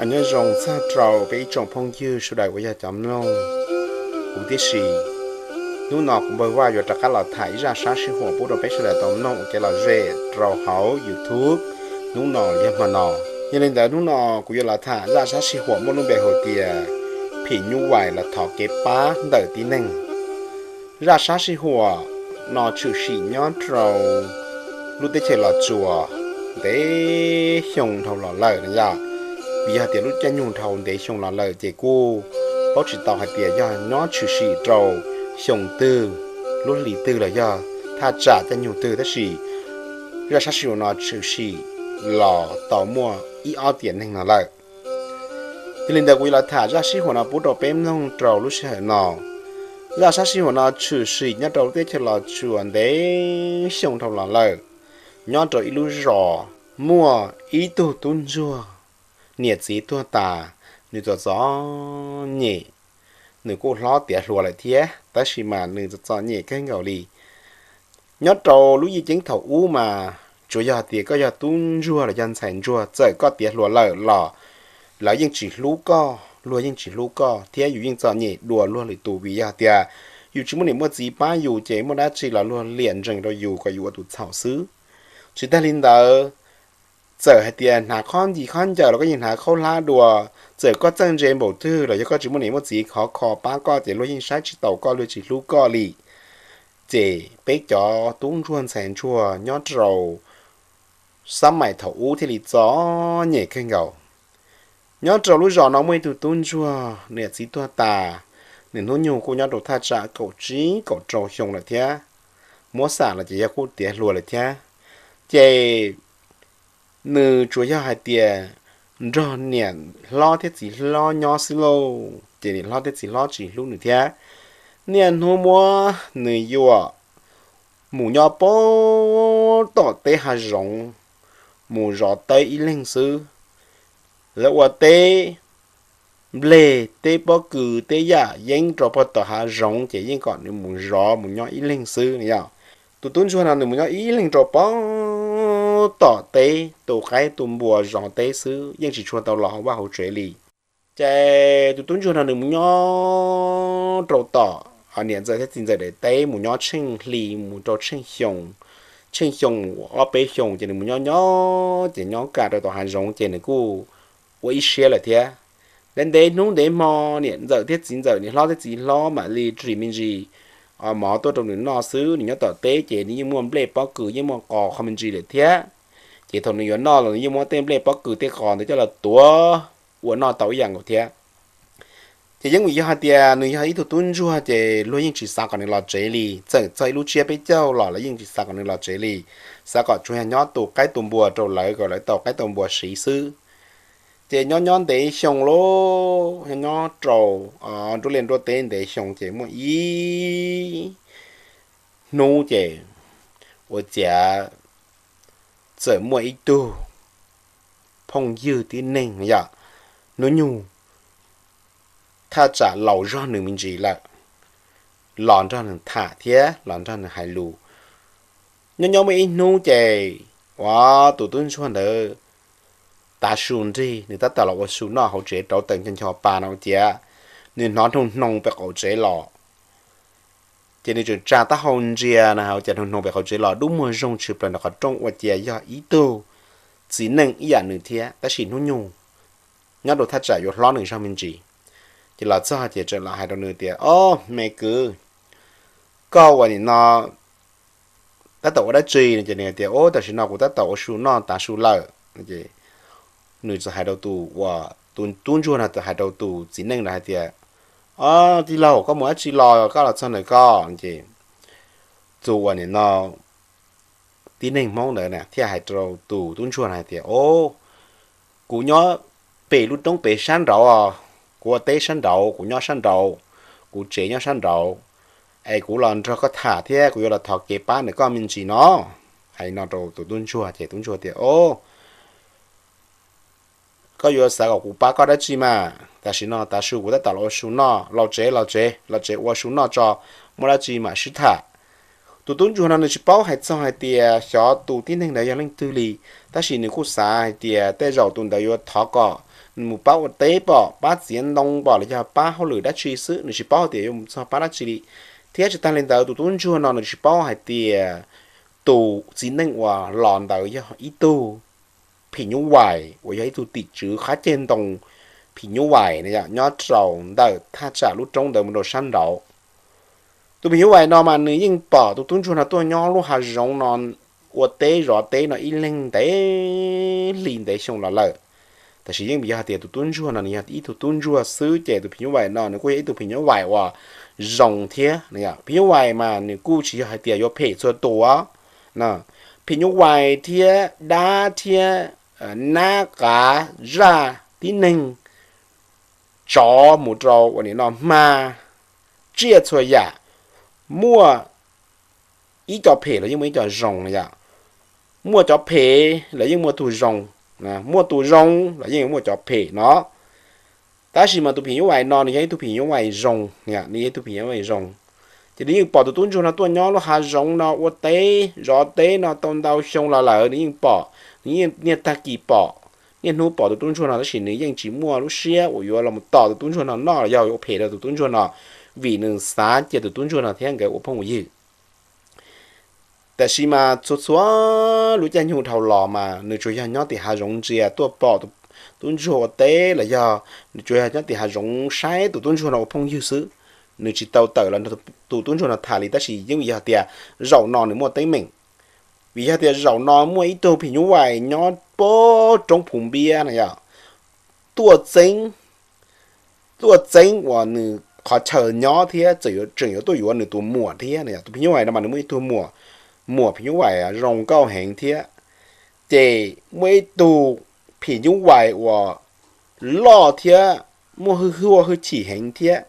Nyob zoo txog rau peb ib tsoom phooj ywg sawv daws uas yog cov mloog kuv tib si. Hnub no kuv Npawg Vaj yuav rov qab los tham ib zaj sab sij huam pub rau peb sawv daws tau mloog ua kev lom zem rau hauv YouTube hnub no yog hmo no. Yog li ntawd hnub no kuv yuav los tham zaj sab sij huam muaj lub npe hais tias phim nyuj vais los thov kev pab ntawm tib neeg. Zaj sab sij huam no tshwm sim nyob rau lub teb chaws Los Tsuas ntev xyoo dhau los lawm no yog, vim yog tias lub caij nyoog dhau ntev xyoo los lawm ces kuj paub tsis tau hais tias yog nyob tshwm sim rau xyoo twg, lub hlis twg los yog thaj tsam caij nyoog twg, tab sis zaj sab sij huam no tshwm sim los tau muaj ib ob tiam neeg no lawm. Yog li ntawd kuv yuav los tham zaj sij huam no pub rau peb mloog rau lub sij hawm no. Zaj sab sij huam no tshwm sim nyob rau lub teb chaws Los Tsuas ntev xyoo dhau los lawm, nyob rau ib lub zos muaj ib tug tub ntsuag niam txiv tuag tas, nws txom txom nyem, nws kuj hlob tiav hluas lawm thiab tab sis mas nws txom txom nyem kawg nkaus li. Nyob rau lub yim ceeb thaum ub mas tsuas yog tias koj yog tub ntsuag los yog ntxhais ntsuag, txawm koj tiav hluas lawm los lawv yeej tsis hlub koj, luag yeej tsis hlub koj thiab yus yeej txom nyem dua luag lwm tus, vim yog tias yus tsis muaj niam muaj txiv pab yus ces muaj dab tsi los luag liam ntsees rau yus kom yus ua tus txhaum xwb. Tsis tag li ntawd, txawm hais tias hnav khob ncis khob ncaws los koj yeej hnav khaub hlab dua, txawm koj txawj ntse npaum twg los yog koj tsis muaj niam muaj txiv khov kho pab koj ces luag yeej saib tsis taus koj, luag tsis hlub koj li. Ces peb cov tub ntsuag ntxhais ntsuag nyob rau xab mais thaum ub thiaj li txom nyem kawg nkaus. Nyob rau lub zos no muaj ib tug tub ntsuag niam txiv tuag tas, nws hnub nyoog kuj nyob rau thaj tsam kaum tsib kaum rau xyoo lawm thiab, muab xam los ces yog kuj tiav hluas lawm thiab. Ces nws tsuas yog hais tias nrog niam hlob thiab txiv hlob nyob xwb lauj, ces niam hlob thiab txiv hlob tsis hlub nws thiab. Niaj hnub muab nws yuam mus nyob pem tom teb hav zoov, mus zov teb ib leeg xwb. Lawv ua teb nplej, teb pob kws, teb yam yeeb rau pem tom hav zoov ces yeej kom nws mus zov mus nyob ib leeg xwb no yog. Tus tub ntsuag no nws mus nyob ib leeg rau pem tom teb tu qaib tu npua zov teb xwb, yeej tsis tshua tau los hauv vaj hauv tsev li. Ces tus tub ntsuag no nws mus nyob rau tom niam ntxawm thiab txiv ntxawm daim teb, mus nyob tsheej hli mus rau tsheej xyoo, tsheej xyoo ob peb xyoo ces nws mus nyob nyob ces nyob kaj rau tom hav zoov ces nws kuj ua ib siab lawm thiab. Ntev ntev hnub ntev hmo, niam ntxawm thiab txiv ntxawm, niam hlob thiab txiv hlob mam li ris me ntsis mov tuaj rau nws noj xwb. Nws nyob tom teb ces nws yeej muaj nplej pob kws, yeej muaj qos qhov me ntsis lawm thiab. Ces thaum nws yuav noj los nws yeej muab tej nplej pob kws tej qos ntawd coj los tuav ua noj tau ib yam nkaus thiab. Ces yeej vim yog hais tias nws yog ib tug tub ntsuag ces luag yeej tsis xav kom nws los tsev li, txawm txog ib lub tsiab peb caug los lawv yeej tsis xav kom nws los tsev li, xav kom tsuas yog nyob tu qaib tu npua rau lawv kom lawv tau qaib tau npua siv xwb. Ces nyob nyob ntev xyoo lauj, nyob nyob rau nruab liaj nruab teb ntev xyoo ces muaj ib hnub ces ua ciav txawm muaj ib tug phooj ywg tib neeg yom, hnub nyoog thaj tsam laus zog nws me ntsis lawm, los nrog nws tham thiab los nrog nws hais lus. Nyob nyob muaj ib hnub ces ua tus tub ntsuag ntawd tav su nrig, nws tab tom los ua su noj hauv tsev rauv taws ncho ncho pa no ua ciav nws hnov noo noo pem qaum tsev los. Ces nws tseem tsa taub hau ntsia na, ua ciav noo noo pem qaum tsev los dub muag zoo tshwm plaws ntawm qhov rooj ua ciav yog ib tug txiv neej ib yam nws thiab tab sis hnub nyoog nyob rau thaj tsam yuav hlob nws zog me ntsis. Ces los txog ces tseem los hais rau nws tias, Ob, me kwv, koj ua nim no tab tom ua dab tsi? Ces nws hais tias, Ub, tam sim no kuv tab tom ua su noj tav su lawm. Nws txawm hais rau tus, tus tub ntsuag no txawm hais rau tus txiv neej no hais tias, Ob, tij laug, koj mus dab tsi los koj los txog ntawm koj? Ces tus uas nim no tib neeg Hmoob ntawd thiaj hais rau tus tub ntsuag no hais tias, Ob, kuv nyob pem lub roob pem sab nraud, kuv ua teb sab nraud, kuv nyob sab nraud, kuv tsev nyob sab nraud, es kuv los nrog koj tham thiab kuv yuav los thov kev pab ntawm koj me ntsis no. Hais no rau tus tub ntsuag ces tub ntsuag tias, Ob, koj yuav xav kom kuv pab koj dab tsi mas? Tam sim no tav su kuv tab tom los ua su noj, los tsev, los tsev, los tsev ua su noj tso, muaj dab tsi mam sib tham. Tus tub ntsuag no nws tsis paub hais txog hais tias xyov tus tib neeg ntawd yog leej twg li, tab sis nws kuj xav hais tias tej zaum tus ntawd yuav thov kom mus pab ua teb pom, pab txiav ntoo pom los yog pab hauj lwm dab tsi xwb, nws tsis paub hais tias yuav mus txog pab dab tsi li. Thiab tsis tag li ntawd tus tub ntsuag no nws tsis paub hais tias tus txiv neej uas los ntawd yog ib tug phim nyuj vais uas yog ib tug tim tswv qab ceg ntoo phim nyuj vais no nyob rau ntawm thaj tsam lub roob ntawd mus rau sab nraud. Tus phim nyuj vais no mas nws yeej pom tus tub ntsuag no tuaj nyob lub hav zoov no ua teb zov teb no ib leeg ntev hli ntev xyoo los lawm. Tab sis yeej yog hais tias tus tub ntsuag no nws yog ib tug tub ntsuag xwb ces tus phim nyuj vais no nws kuj yog ib tug phim nyuj vais uas zoo thiab. Phim nyuj vais mas nws kuj tsis yog hais tias yuav phem txhua tus. Phim nyuj vais thiab dab thiab nab qav zaj tib neeg tsov mus rau ua nim no hma tsiaj txhua yam, muaj ib co phem los yeej muaj ib co zoo yom. Muaj cov phem los yeej muaj tus zoo, muaj tus zoo los yeej muaj cov phem no. Tab sis mas tus phim nyuj vais no nws yog ib tug phim nyuj vais zoo, nws yog ib tug phim nyuj vais zoo. Ces nws yeej pom tus tub ntsuag no tuaj nyob lub hav zoov no ua teb zov teb no tau ntau xyoo los lawm, nws yeej pom, nws niaj tag kis pom, niaj hnub pom tus tub ntsuag no, tab sis nws yeej tsis muaj lub siab uas yuav los tom tus tub ntsuag no noj los yog ua phem rau tus tub ntsuag no, vim nws xav cia tus tub ntsuag no thiab nkawd ua phooj ua ywg. Tab sis mas txhua txhua lub caij nyoog dhau los mas nws tsuas yog nyob tim hav zoov ntsia tuaj pom tub ntsuag ua teb los yog nws tsuas yog nyob tim hav zoov saib tus tub ntsuag no ua phooj ywg xwb. Nws tsis tau tawm los nrog tus tub ntsuag no tham li, tab sis yeej yog tias zaum no nws muaj teeb meem. Vim yog tias zaum no muaj ib tug phim nyuj vais nyob pem roob Phuv Npiab no yog tuaj txeeb tuaj txeeb uas nws qhov chaw nyob thiab tseem yuav tuaj yuav nws tus muam thiab no. Tus phim nyuj vais no mas nws muaj ib tug muam, muam phim nyuj vais zoo nkauj heev thiab. Ces muaj ib tug phim nyuj vais uas loj thiab muaj hwj huaj hwj chim heev thiab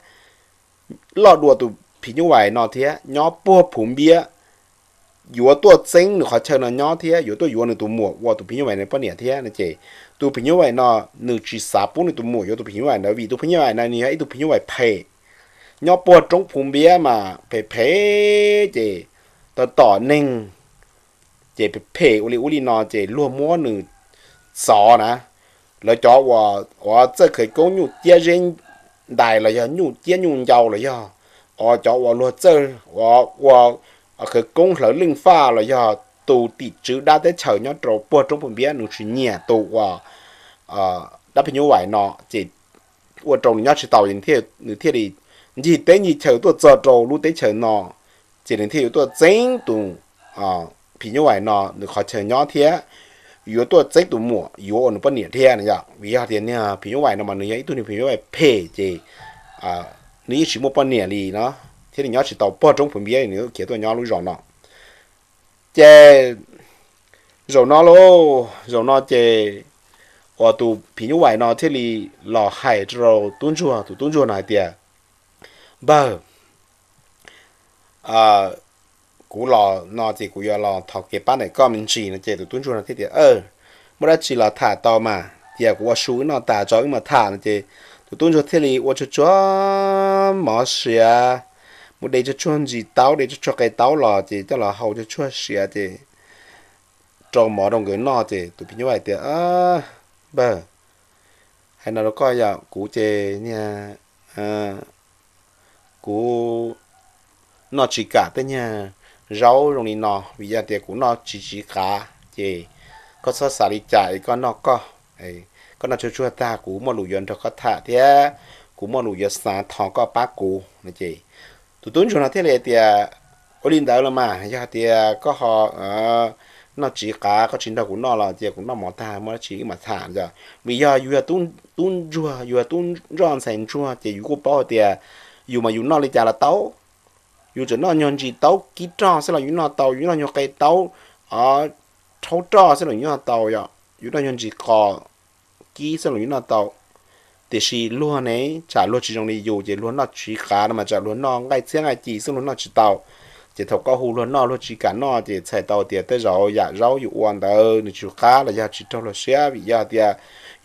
loj dua tus phim nyuj vais no thiab nyob puag Phuv Npiab, yuav tuaj txeeb nws qhov chaw no nyob thiab yuav tuaj yuav nws tus muam ua tus phim nyuj vais no poj niam thiab no ces tus phim nyuj vais no nws tsis xav pub nws tus muam yuav tus phim nyuj vais ntawd vim tus phim nyuj vais no nws yog ib tug phim nyuj vais phem nyob puag roob Phuv Npiab mas phem phem ces tau tom neeg ces phem ua li ub li no ces luag muab nws txov na. Lawv cov uas txawj khawv koob nyuj ciab zeb ntais los yog nyuj ciab nyuj ncau los yog cov uas luag txawj ua khawv koob hlawv leej faj los yog tus tim tswv dab teb chaws nyob rau puag roob Phuv Npiab nws tsis nyiam tus uas dab phim nyuj vais no ces ua rau nws nyob tsis tau, nws thiaj li ncig teb ncig chaw tuaj txog rau lub teb chaws no, ces nws thiaj yuav tuaj txeeb tus phim nyuj vais no nws qhov chaw nyob thiab yuav tuaj txeeb tus muam yuav ua nws poj niam thiab no yom. Vim yog tias niag phim nyuj vais no mas nws yog ib tug niag phim nyuj vais phem ces nws yeej tsis muaj poj niam li no thiab nws nyob tsis tau puag roob Phuv Npiab nws khiav tuaj nyob lub zos no. Ces zaum no lauj, zaum no ces uas tus phim nyuj vais no thiaj li los hais rau tub ntsuag, tus tub ntsuag no hais tias, Npawg, kuv los no ces kuv yuav los thov kev pab ntawm koj me ntsis no ces tus tub ntsuag no thiaj tias, Muaj dab tsi los tham tau mas, cia kuv ua su wb noj tas tso wb mam tham no ces tus tub ntsuag thiaj li ua tsuag tsuag mov siav, mus de tsuag tsuag ntsis taub, de tsuag tsuag qe taub los ces coj los hau tsuag tsuag siav ces rau mov rau nkawd noj ces tus phim nyuj vais tias, Npawg, hais no rau koj yom, kuv ces niag kuv noj tsis kam tej niag zaub zoo li no vim yog tias kuv noj tsis tsiv qav ces koj txhob xav li cas es koj noj koj, koj noj tsuag tsuag tag kuv muaj lus yuav nrog koj tham thiab kuv muaj lus yuav xav thov koj pab kuv no ces tus tub ntsuag no thiaj li tias, Ua li ntawd los mas yog tias koj ho noj tsiv qav koj tsis nrog kuv noj los cia kuv noj mov tag muaj dab tsi wb mam tham yom. Vim yog yus yog tub ntsuag, yus yog tub ntsoj ntxhais ntsuag ces yus kuj paub hais tias yus mas yus noj li cas los tau. Yus tseem noj nyuag ntsis taub kib roj xwb los yus noj tau, yus noj nyuag qe taub rhaub roj xwb los yus noj tau yom, yus noj nyuag ntsis qos kib xwb los yus noj tau. Tiam sis luag ne, tsam luag tsis zoo li yus ces luag noj tsiv qav no mas tsam luag noj nqaij txhiab nqaij ci xwb luag noj tsis tau. Ces thaum koj hu luag noj luag tsis kam noj ces txhais tau tias tej zaum yam zaub yus ua ntawd nws tsis qab los yog tsis raug luag siab vim yog tias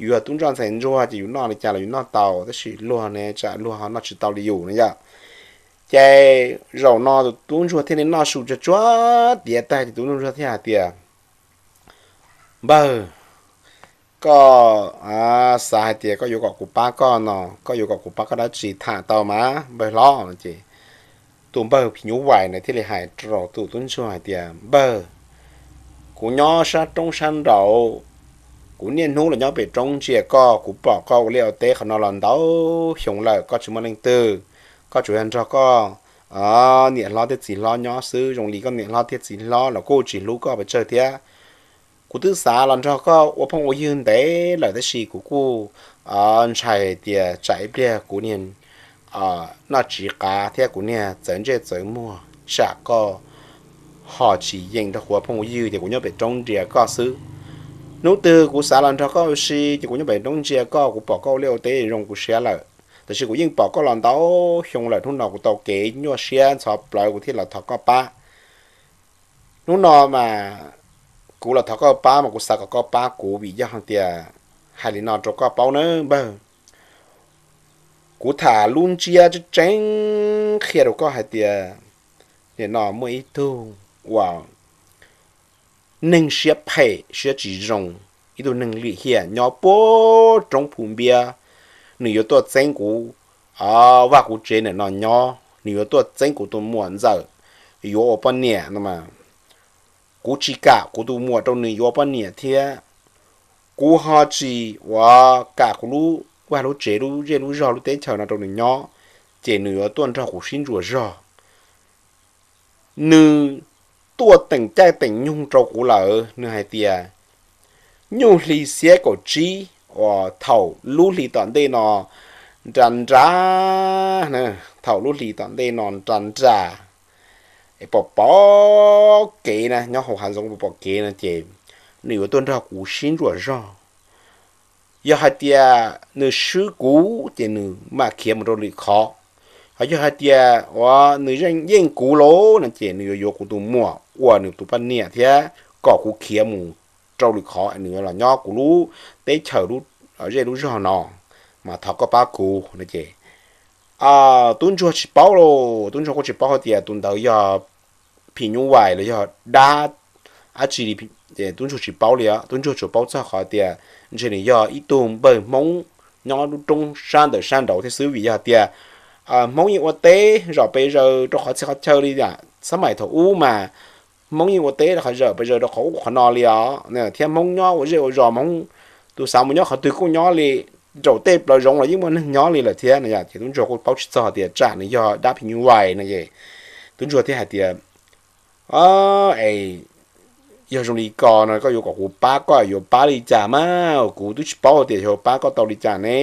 yus yog tub ntsoj ntxhais ntsuag ces yus noj li cas los yus noj tau, tab sis luag ne tsam luag noj tsis tau li yus no yom. Ces zaum no tus tub ntsuag thiaj li noj su tsuag tsuag tiav tag ces tus tub ntsuag thiaj hais tias, Npawg, koj xav hais tias koj yuav kom kuv pab koj no, koj yuav kom kuv pab koj dab tsi tham tau mas npawg hlob no ces tus npawg phim nyuj vais na thiaj li hais rau tus tub ntsuag hais tias, npawg, kuv nyob sab roob sab nraud, kuv niaj hnub los nyob pem roob ntsia koj, kuv pom koj ua liaj ua teb qhov no los ntau xyoo lawm, koj tsis muaj leej twg, koj tsuas yog nrog koj niam hlob thiab txiv hlob nyob xwb, zoo li koj niam hlob thiab txiv hlob los kuj tsis hlub koj pes tsawg thiab. Kuv twb xav los nrog koj ua phooj ua ywg ntev lawm tab sis kuv kuj ntshai tias tsam ib pliag kuv niag noj tsiv qav thiab kuv niag txawv ntsej txawv muag tsam koj ho tsis yeem nrog kuv ua phooj ua ywg ces kuv nyob pem roob ntsia koj xwb. Hnub twg kuv xav los nrog koj ua si ces kuv nyob pem roob ntsia koj, kuv pom koj ua liaj ua teb zoo kuv siab lawm, tab sis kuv yeej pom koj los ntau xyoo lawm, hnub no kuv tau kev nyuaj siab ntxhov plawv kuv thiaj los thov koj pab. Hnub no mas kuv los thov koj pab mas kuv xav kom koj pab kuv vim yog tias, hais li no rau koj paub nawb npawg, kuv tham lub ntsiab tseeb tseeb qhia rau koj hais tias nim no muaj ib tug uas neeg siab phem siab tsis zoo, ib tug neeg lim hiam nyob puag roob Phu Npiab, nws yuav tuaj txeeb kuv vaj kuv tsev ntawm no nyob, nws yuav tuaj txeeb kuv tus muam ntxawm yuav ua poj niam no mas, kuv tsis kam kuv tus muam rau nws yuav poj niam thiab, kuv ho tsis ua kam kuv lub vaj lub tsev lub zej lub zog lub teb chaws no rau nws nyob, ces nws yuav tuaj nrog kuv sib ntsuas zog. Nws tuaj teem caij teem nyoog rau kuv lawm, nws hais tias nyuj hli xiab kaum tsib uas thaum lub hli tom ntej no nra nra, thaum lub hli tom ntej no nra nra, pom pom kev na, nyob hauv hav zoov pom pom kev no ces nws yuav tuaj nrog kuv sib ntsuas zog. Yog hais tias nws swb kuv ces nws mam khiav mus rau lwm qhov, ho yog hais tias uas nws yeej kuv lawm no ces nws yuav yuav kuv tus muam ua nws tus poj niam thiab kom kuv khiav mus rau lwm qhov, nws yuav los nyob kuv lub teb chaws lub zej lub zog no, mas thov koj pab kuv no ces tub ntsuag tsis paub lauj, tub ntsuag kuj tsis paub hais tias tus ntawd yog phim nyuj vais los yog dab dab tsi li, tub ntsuag tsis paub li os. Tub ntsuag tsuas paub txog qhov tias ntshe nws yog ib tug npawg Hmoob nyob lub roob sab ntawm sab nraud thiab xwb, vim yog tias Hmoob yeej ua teb zom pes zaws rau qhov txhia qhov chaw li, xab maim thaum ub mas Hmoob yeej ua teb qhov zom pes zaws rau qhov ub qhov no li os, thiab Hmoob nyob ua zej ua zos, Hmoob tus xav mus nyob qhov twg kuj nyob li, nraum tej plaws zoov los yeej muaj neeg nyob li lawm thiab no. Ces tub ntsuag kuj paub tsis txog tias tsam nws yog dab phim nyuj vais no es tub ntsuag thiaj hais tias, es yog zoo li ko no koj yuav kom kuv pab koj yuav pab li cas mas kuv twb tsis paub tias yuav pab koj tau li cas ne.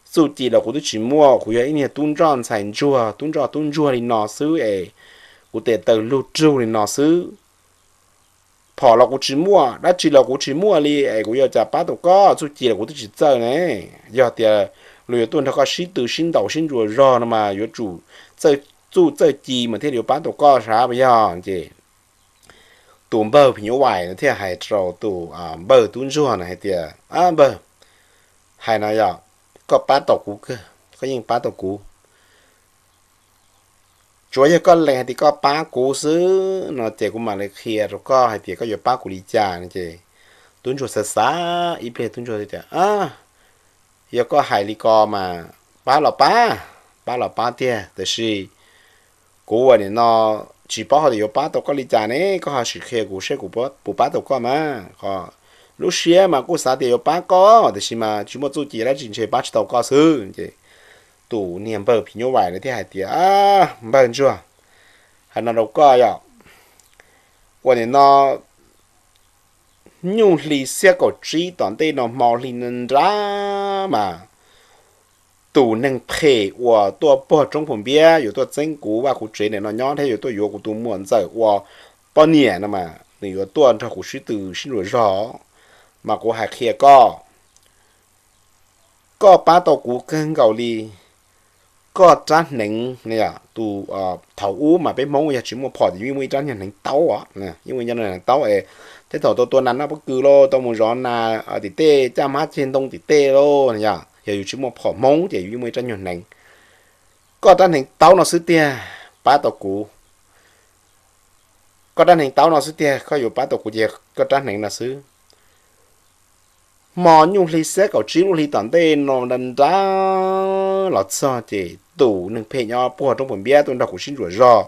Txuj ci los kuv twb tsis muaj, kuv yog ib niag tub ntsoj ntxhais ntsuag, tub ntsoj tub ntsuag li no xwb es kuv tes taw lug rug li no xwb. Phom los kuv tsis muaj, dab tsi los kuv tsis muaj li es kuv yuav cas pab tau koj, txuj ci los kuv twb tsis txawj ne. Yog tias luag yuav tuaj nrog koj sib tw sib ntaus sib ntsuas zog no mas yuav tsum txawj txuj txawj ci mas thiaj li yuav pab tau koj sav puas yog? Ces tus npawg phim nyuj vais no thiaj hais rau tus npawg tub ntsuag no hais tias, npawg, hais no yog koj pab tau kuv kawg, koj yeej pab tau kuv. Tsuav yog koj lees hais tias koj pab kuv xwb no ces kuv mam li qhia rau koj hais tias koj yuav pab kuv li cas no ces tub ntsuag xav xav ib pliag tub ntsuag tias, yog koj hais li ko mas pab los pab, pab los pab tiag, tab sis kuv ua nim no tsis paub hais tias yuav pab tau koj li cas ne, koj ho sim qhia kuv seb kuv puas pab tau koj mas. Lub siab mas kuj xav tias yuav pab koj tiam sis mas tsis muaj txuj ci dab tsi ntshe pab tsis tau koj xwb. Ces tus niag npawg phim nyuj vais no thiaj hais tias, npawg ntsuag, hais no rau koj yom, ua nim no nyuj hli xiab kaum tsib tom ntej no hmo hli nra mas tus neeg phem uas tuaj pog roob phu npiab yuav tuaj txeeb kuv vaj kuv tsev nim no nyob thiab yuav tuaj yuav kuv tus muam ntxawm ua poj niam no mas nws yuav tuaj nrog kuv sib tw sib ntsuas zog, mas kuv hais qhia koj, koj pab tau kuv kawg nkaus li. Koj rab hneev, tus, thaum ub mas peb Hmoob yog tsis muaj phom ces yeej muaj ib rab nyuag hneev taub, yeej muaj ib rab nyuag hneev taub es, thiab thaum tau tua nas noj pob kws lauj, tau mus zov nas tim tej caj hmab ceg ntoo tim tej lauj, yog yus tsis muaj phom Hmoob ces yus yeej muaj ib rab nyuag hneev. Koj rab hneev taub no xwb tiag pab tau kuv. Koj rab hneev taub no xwb tiag koj yuav pab tau kuv ces koj rab hneev no xwb. Hmo nyuj hli xiab kaum tsib lub hli tom ntej no nra nra los txog ces tus neeg phem nyob puag roob Pus Npiab tuaj nrog kuv sib ntsuas zog.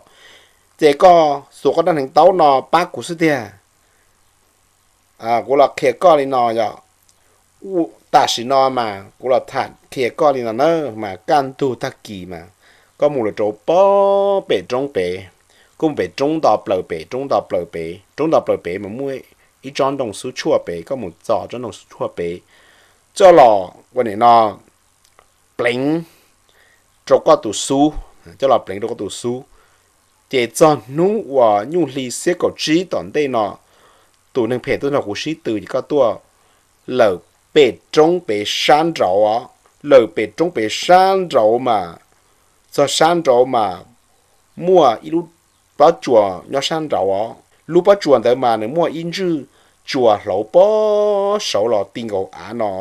Ces koj xuas koj rab hneev taub no pab kuv xwb tiag. Kuv los qhia koj li no yog, tam sim no mas kuv los tham qhia koj li no na, mas kaj ntug tag kis mas koj mus lawm rau pem roob pem, koj mus pem roob nto plaws pem, roob nto plaws pem, roob nto plaws pem mas muaj ib tsob ntoo xub tshuaj pem, koj mus txog tsob ntoo xub tshuaj pem, coj los ua nim no pleev rau koj tus xub, coj los pleev rau koj tus xub. Ces txog hnub uas nyuj hli xiab kaum tsib tom ntej no, tus neeg phem tuaj nrog kuv sib tw ces koj tuaj lawm pem roob pem sab nraud os, lawm pem roob pem sab nraud mas, txog sab nraud mas muaj ib lub pob tsuas nyob sab nraud os. Lub pob tsuas ntawd mas nws muaj ib ntswj tsuas hlauv pob saud los ti nkaus av no.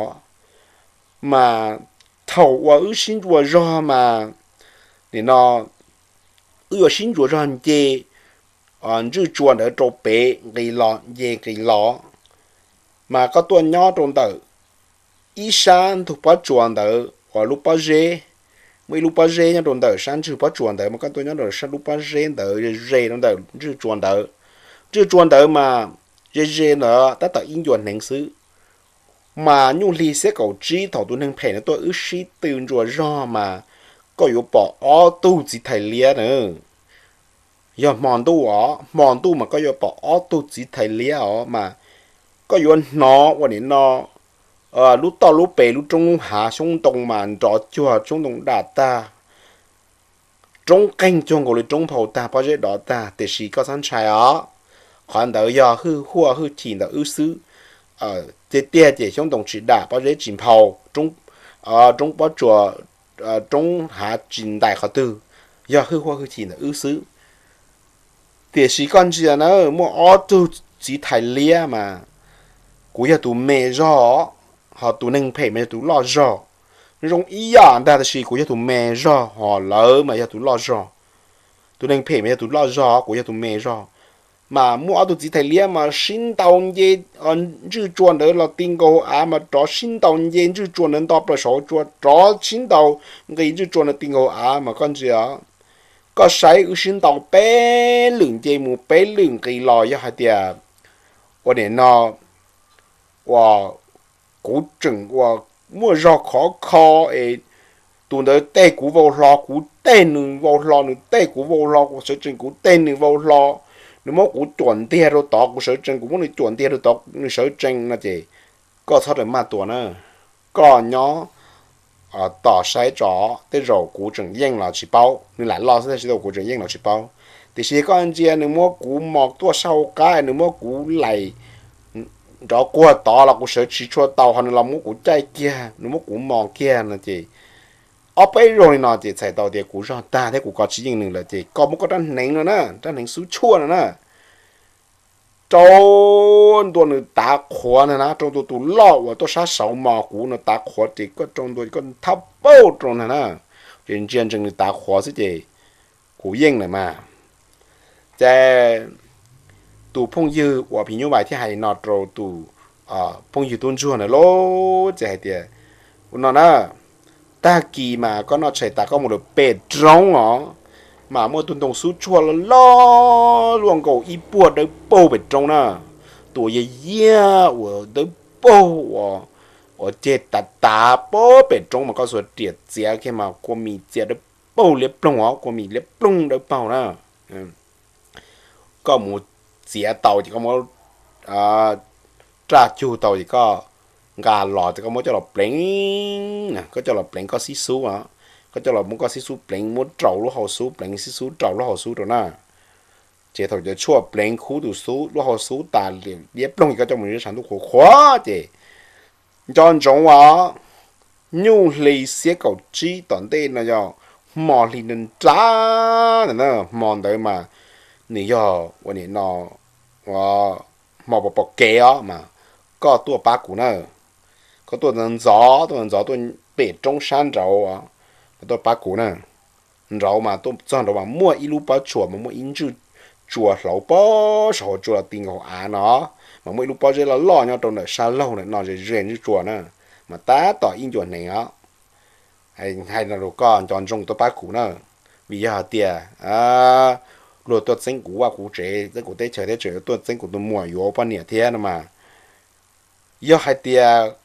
Mas thaum uas wb sib ntsuas zog mas, nim no wb yuav sib ntsuas zog nce ntswj tsua ntawd rau pem nqis los nce nqis los, mas koj tuaj nyob rau ntawm ib sab ntug pob tsuas ntawd uas lub pob zeb, muaj ib lub pob zeb nyob rau ntawm sab ntswj pob tsuas ntawd mas koj tuaj nyob rau sab lub pob zeb ntawd ze ze rau ntawm ntswj tsua ntawd. Ntswj tsua ntawd mas ze ze ntawd tab tom ib ncua hneev xwb. Mas nyuj hli xiab kaum tsib thaum tus neeg phem no tuaj wb sib tw ntsuas zog mas koj yuav pom ob tug txiv thais liab na. Yog hmo ntuj os, hmo ntuj mas koj yuav pom ob tug txiv thais liab os mas koj yuav hnov ua nim no lub toj lub pes lub roob lub hav xyoob ntoo mas nrov cuag xyoob ntoo daj tag, roob qeeg cuag nkaus li roob nphau tag pob zeb dov tag, tiam sis koj txhob ntshai os. Qhov ntawd yog hwj huaj hwj chim ntawm wb xwb. Tiag tiag ces xyoob ntoo tsis dam pob zeb tsis nphau, roob pob tsuas, roob hav tsis ntais qhov twg, yog hwj huaj hwj chim ntawm wb xwb. Tiam sis koj ntsia na, muaj ob tug txiv thais liab mas kuv yog tus me zog, ho tus neeg phem mas yog tus loj zog. Zoo ib yam ntag tiam sis kuv yog tus me zog ho lawv mas yog tus loj zog. Tus neeg phem mas yog tus loj zog, kuv yog tus me zog. Mas muaj ob tug txiv thais liab mas sib ntaus nce ntswj tsua ntawd los ti nkaus av mas rov sib ntaus nce ntswj tsua ntawd nto plaws saud tsua rov sib ntaus nqis ntswj tsua ntawd ti nkaus av mas koj ntsia, koj saib wb sib ntaus peb lwm nce mus peb lwm nqis los yog hais tias ua nim no uas kuv tseem ua muaj zog khov kho es tus ntawd tej kuv vau hlo, kuv tej nws vau hlo, nws tej kuv vau hlo, kuv sawv tsees kuv tej nws vau hlo, nws muab kuv cuam ntiag rau tod, kuv sawv tsees kuv muab nws cuam ntiag rau tod, nws sawv tsees no ces koj txhob rawm maj tua na. Koj nyob tos saib tso, tej zaum kuv tseem yeej los tsis paub, nws lam loj xwb tab sis kuv tseem yeej los tsis paub. Tiam sis koj ntsia nws muab kuv mos tuaj sab hauv qab, nws muab kuv laim nrov quag tod los kuv sawv tsis tshua tau, ho nws los muab kuv caij kiag, nws muab kuv mos kiag no ces ob peb zaug li no ces txhais tau tias kuv zog tag thiab kuv kov tsis yeej nws lawm ces koj muab koj rab hneev no na, rab hneev xub tshuaj no na, rau ntua nws tav qhuav ntag na, rau ntua tus loj uas tuaj sab saud mos kuv no tav qhuav ces koj rau ntua koj thab pauj rau ntag na, ces ntsia ntsees nws tav qhuav xwb ces kuv yeej lawm mas. Ces tus phooj ywg uas phim nyuj vais thiaj hais li no rau tus phooj ywg tub ntsuag ntawd lauj, ces hais tias, ua no na, tag kis mas koj noj tshais tas koj mus lawm pem roob os, mas muaj tus ntoo xub tshuaj loj loj luaj nkaus ib puag dawb paug pem roob na, tus uas yaj yiaj uas dawb paug uas, uas ceg tav tav pem roob mas koj xuas riam txiav kiag mas kua mis txias dawb paug liab ploog os, kua mis liab ploog dawb paug na. Koj mus txiav tau ces koj muab raj cug tau ces koj nqa los ces koj muab coj los pleev, koj coj los pleev koj xib xub, koj coj los muab koj xib xub pleev, muab rau lub hau xub pleev, xib xub rau lub hau xub rau na. Ces thaum cov tshuaj pleev khub tus xub lub hau xub tas liab ploog ces koj coj mus nyob tshav ntuj qhuav qhuav ces nco ntsoov as, nyuj hli xiab kaum tsib tom ntej no yog hmo hli nra nra, hmo ntawd mas nws yog ua nim no hmo pom pom kev os mas koj tuaj pab kuv na. Koj tuaj ntxov ntxov, tuaj ntxov tuaj pem roob sab nraud, tuaj pab kuv na. Nraud mas txog nraud mas muaj ib lub pob tsuas mas muaj ib ntswj tsua hlauv pob saum hauv tsua los ti nkaus av no, mas muaj ib lub pob zeb loj loj nyob rau ntawm sab laug ntawm no ze ze ntsej tsua na, mas tab tom ib ncua hneev os. Hais no rau koj nco ntsoov tuaj pab kuv na, vim yog hais tias luag tuaj txeeb kuv vaj kuv tsev, txeeb kuv teb chaws thiab tseem tuaj txeeb kuv tus muam yuav poj niam thiab no mas, yog hais tias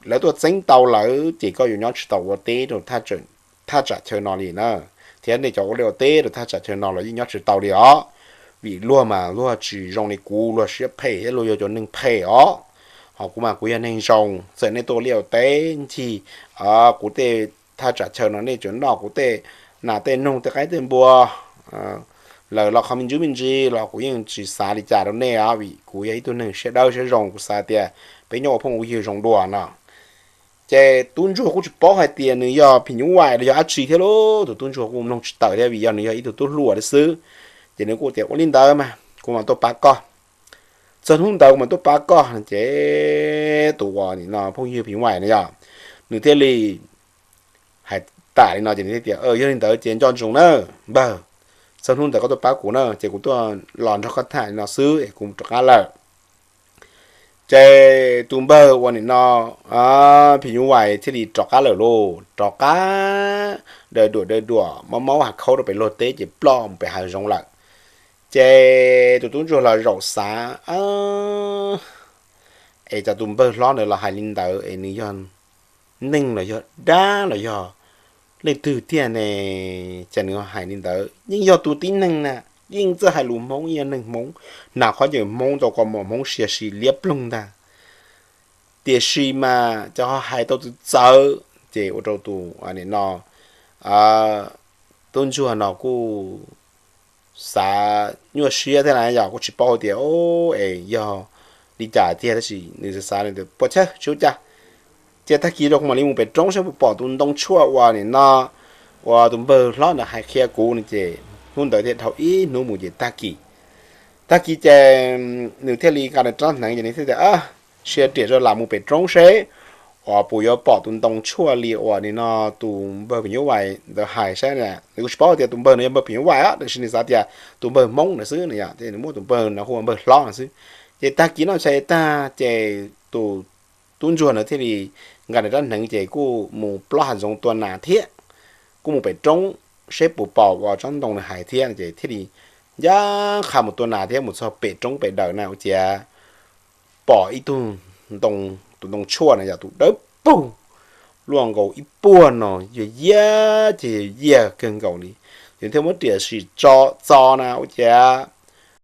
lawv tuaj txeeb tau lawm ces koj yuav nyob tsis tau ua teb rau thaj tsam chaw no li na, thiab nej cov ua liaj ua teb rau thaj tsam chaw no los yeej nyob tsis tau li os, vim luag mas luag tsis zoo li kuv, luag siab phem thiab luag yog cov neeg phem os. Ho kuv mas kuv yog neeg zoo, txawm nej tuaj ua liaj ua teb ncig kuv tej thaj tsam chaw no nej tseem noj kuv tej nas tej noog tej qaib tej npua lawm los qhov me ntsis me ntsis los kuv yeej tsis xav li cas rau nej os, vim kuv yog ib tug neeg siab dawb siab zoo, kuv xav tias peb nyob ua phooj ua ywg zoo dua no. Ces tub ntsuag kuj tsis paub hais tias nws yog phim nyuj vais los yog dab tsi thiab lauj, tus tub ntsuag kuj mloog tsis tawm thiab vim yog nws yog ib tug tub hluas thiab xwb. Ces nws kuj tias ua li ntawd mas kuv mam tuaj pab koj, txog hnub ntawd kuv mam tuaj pab koj no. Ces tus uas nim no phooj ywg phim nyuj vais no yog nws thiaj li hais tas li no ces nws thiaj tias yog li ntawd ces nco ntsoov na npawg, txog hnub ntawd koj tuaj pab kuv na, ces kuv tuaj los nrog koj tham li no xwb es kuv rov qab lawm. Ces tus npawg uas nim no phim nyuj vais thiaj li rov qab lawm lauj, rov qab daws duam daws duam maub maub hav khaub rau pem luag teb ces ploj mus pem hav zoov lawm. Ces tus tub ntsuag los zaum xav es cov tus npawg hlob ntawd los hais li ntawd es nws yog neeg los yog dab los yog leej twg tiag ne? Ces nws hais li ntawd yeej yog tus tib neeg na, yeej txawj hais lus Hmoob, yeej yog neeg Hmoob, hnav khaub ncaws Hmoob, tau kaus mom Hmoob, sia si liab ploog ntag. Tiam sis mas cov ho hais tau txawv txawv ces ua rau tus no tub ntsuag no kuj xav nyuaj siab thiab na, yog kuj tsis paub tias es yog li cas tiag, tab sis nws xav xav tias puas chawj tsis ua cas, cia tag kis rau kuv mam li mus pem roob saib puas pom tus ntoo tshuaj uas nim no uas tus npawg hlob ntawd hais qhia kuv no. Ces hnub ntawd thiaj dhau ib hnub mus ces tag kis, tag kis ces nws thiaj li nqa nws rab hneev ces nws thiaj tias sia riam rau lam mus pem roob seb uas puas yuav pom tus ntoo tshuaj li uas nim no tus npawg phim nyuj vais ntawd hais saib. Nws kuj tsis paub tias tus npawg no yog npawg phim nyuj vais os, tab sis nws xav tias tus npawg Hmoob ntawd xwb no, nws muab tus npawg no hu ua npawg hlob no xwb. Ces tag kis noj tshais tag ces tus tub ntsuag ntawd thiaj li nqa nws rab hneev ces kuj mus plob hav zoov tua nas thiab, kuj mus pem roob seb puas pom uas tsob ntoo nws hais thiab no. Ces thiaj li ncaj qha mus tua nas thiab mus txog pem roob pem dawm na ua ciav pom ib tug ntoo, tus ntoo tshuaj na yog tus dawb paug luaj nkaus ib puag no, yog yiag ces yog yiag kawg nkaus li. Ces thiaj muab riam sim tso txo na ua ciav